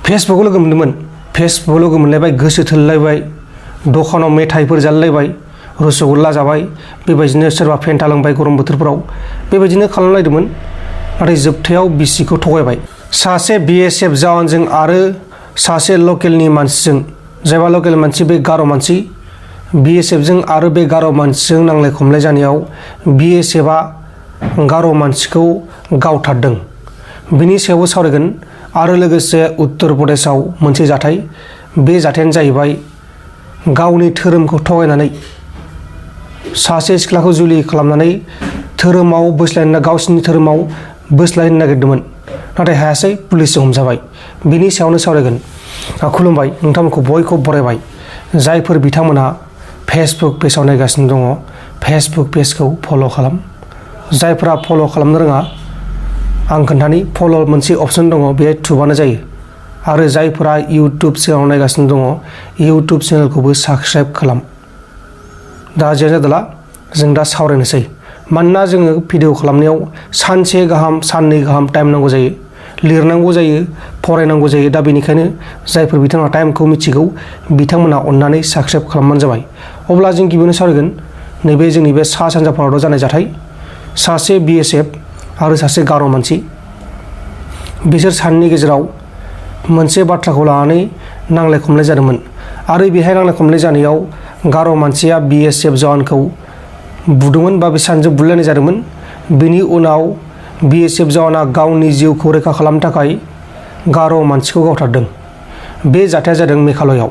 फेसबुकआव लोगो मोन्दोंमोन। फेसबुकआव लोगो मोनलायबाय, गोसो थोलायबाय, दखानाव मेथाइफोर जालायबाय, रसगुल्ला जाबाय, बेबायदिनो सोरबा फेन्टा लोंबाय गरम बोथोरफोराव, बेबायदिनो खालामलायदोंमोन। नाथाय जोबथायाव बिसिखौ थगायबाय। सासे BSF जवानजों आरो सासे लकेलनि मानसिजों, जायबा लकेल मानसि बे गार' मानसि, BSFजों आरो बे गार' मानसिजों नांलाय खमलाय जानायाव BSFआ गार' मानसिखौ गावथारदों। बिनि सायावबो सावरायगोन। आरो लोगोसे उत्तर प्रदेशआव मोनसे जाथाय, बे जाथायानो जाहैबाय गावनि धोरोमखौ थगायनानै सासे सिख्लाखौ जुलि खालामनानै धोरोमाव बोस्लायनो, गावसिनि धोरोमाव बोस्लायनो नागिरदोंमोन, नाथाय हायासै, पुलिसजों हमजाबाय। बिनि सायावनो सावरायगोन। खुलुमबाय, नोंथांमोनखौ बयखौबो बरायबाय। जायफोर बिथांमोनहा फेसबुक पेजाव नायगासिनो दङ, फेसबुक पेजखौ फल' खालाम। जायफोरा फल' खालामनो रोङा, आं खोन्थानि, फल' मोनसे अपसन दङ, बेहाय थुबानो जायो। आरो जायफोरा इउटुब चेनेलाव नायगासिनो दङ, इउटुब चेनेलखौबो साबस्क्राइब खालाम। दा जेयानो जादोला, जों दा सावरायनोसै। मानोना जोङो भिडिअ खालामनायाव सानसे गाहाम, साननै गाहाम टाइम नांगौ जायो, लिरनांगौ जायो, फरायनांगौ जायो। दा बेनिखायनो जायफोर बिथांमोना टाइमखौ मिथिगौ, बिथांमोना अननानै साबस्क्राइब खालामबानो जाबाय। अब्ला जों गिबियावनो सावरायगोन नैबे जोंनि बे सा सानजा भारताव जानाय जाथाय। सासे BSF आरो सासे गार' मानसि, बिसोर सानैनि गेजेराव मोनसे बाथ्राखौ लानानै नांलाय खमलाय जादोंमोन। आरो बेहाय नांलाय खमलाय जानायाव गार' मानसिया BSF जवानखौ बुदोंमोन, बा बे सानैजों बुलायनाय जादोंमोन। बेनि उनाव BSF जवाना गावनि जिउखौ रैखा खालामनो थाखाय गार' मानसिखौ गावथारदों। बे जाथाया जादों मेघालयआव।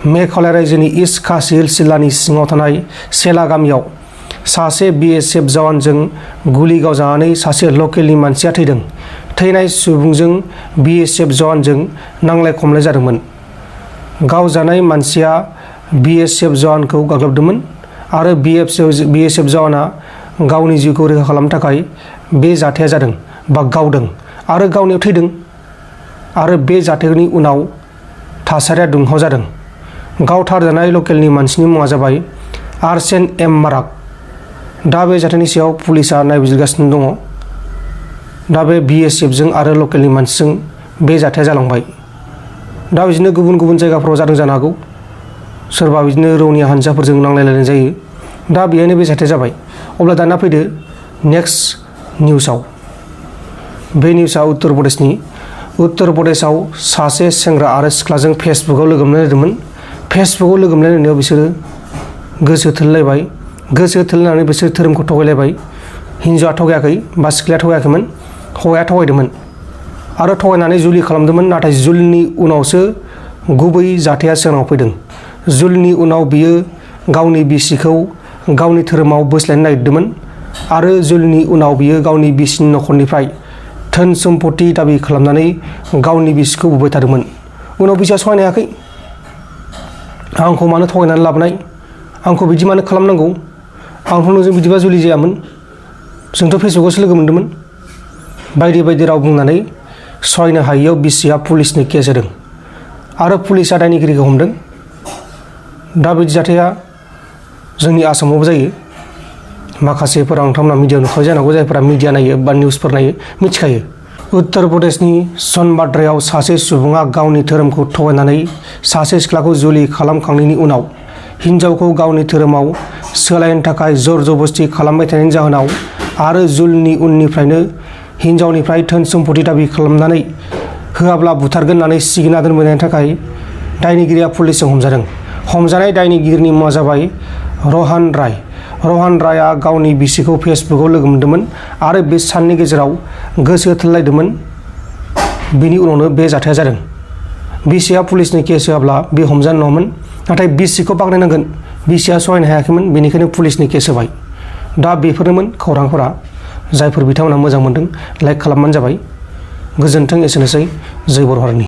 मेघालय रायजोनि इस्ट खासि हिल्स जिल्लानि सिङाव थानाय सेला गामियाव सासे BSF जवानजों गुलि गावजानानै सासे लकेलनि मानसिया थैदों। थैनाय सुबुंजों BSF जवानजों नांलाय खमलाय जादोंमोन। गावजानाय मानसिया BSF जवानखौ गाग्लोबदोंमोन आरो BSF जवाना गावनि जिउखौ रैखा खालामनो थाखाय बे जाथाया जादों, बा गावदों आरो गावनायाव थैदों। आरो बे जाथायनि उनाव थासारिया दुंहाव जादों। गावथारजानाय लकेलनि मानसिनि मुङा जाबाय आर्सेन एम माराक। दा बे जाथायनि सायाव पुलिसा नायबिजिरगासिनो दङ। दा बे BSFजों आरो लकेलनि मानसिजों बे जाथाया जालांबाय। दा बिदिनो गुबुन गुबुन जायगाफ्राव जादों जानो हागौ। सोरबा बिदिनो रौनिया हानजाफोरजों नांलायलायनाय जायो। दा बेहायनो बे जाथाया जाबाय। अब्ला दाना फैदो नेक्स्ट निउसाव। बे निउसआ उत्तर प्रदेशनि। उत्तर प्रदेशआव सासे सेंग्रा आरो सिख्लाजों फेसबुकआव लोगो मोनलायदोंमोन। फेसबुकआव लोगो मोनलायनायाव बिसोरो गोसो थोलायबाय। गोसो थोलायनानै बिसोर धोरोमखौ थगायलायबाय। हिन्जावआ थगायाखै, बा सिख्लाया थगायाखैमोन, हौवाया थगायदोंमोन आरो थगायनानै जुलि खालामदोंमोन। नाथाय जुलिनि उनावसो गुबै जाथाया सिगाङाव फैदों। जुलिनि उनाव बियो गावनि बिसिखौ गावनि धोरोमाव बोस्लायनो नागिरदोंमोन आरो जुलिनि उनाव बियो गावनि बिसिनि न'खरनिफ्राय धोन सम्पति दाबि खालामनानै गावनि बिसिखौ बुबाय थादोंमोन। उनाव बिसिया सहायनो हायाखै। आंखौ मानो थगायनानै लाबोनाय, आंखौ बिदि मानो खालामनांगौ, आंथ' नोंजों बिदिबा जुलि जायामोन, जोंथ' फेसबुकआवसो लोगो मोन्दोंमोन, बायदि बायदि राव बुंनानै सहायनो हायियाव बिसिया पुलिसनि केस होदों आरो पुलिसा दायनिगिरिखौ हमदों। दा बिदि जाथाया जोंनि आसामावबो जायो। माखासेफोरा नोंथांमोना मिडियायाव नुखाबाय जानांगौ, जायफोरा मिडिया नायो बा निउसफोर नायो मिथिखायो। उत्तर प्रदेशनि सोनबाद्रायाव सासे सुबुङा गावनि धोरोमखौ थगायनानै सासे सिख्लाखौ जुलि खालामखांनायनि उनाव हिन्जावखौ गावनि धोरोमाव सोलायनो थाखाय जर जबस्ति खालामबाय थानायनि जाहोनाव आरो जुलिनि उननिफ्रायनो हिन्जावनिफ्राय धोन सम्पति दाबि खालामनानै होआब्ला बुथारगोन होननानै सिगिना दोनबोनायनि थाखाय दायनिगिरिया पुलिसजों हमजादों। हमजानाय दायनिगिरिनि मुङा जाबाय रहान राय। रहान रायआ गावनि बिसिखौ फेसबुकआव लोगो मोन्दोंमोन आरो बे साननि गेजेराव गोसो थोलायदोंमोन। बिनि उनावनो बे जाथाया जादों। बिसिया पुलिसनि केस होआब्ला बे हमजानाय नङामोन। नाथाय बिसिखौ बाख्नायनांगोन, बिसिया सहायनो हायाखैमोन, बेनिखायनो पुलिसनि केस होबाय। दा बेफोरनोमोन खौरांफोरा। जायफोर बिथांमोना मोजां मोनदों लाइक खालामबानो जाबाय। गोजोन्थों, एसेनोसै। जय बर' हारिनि।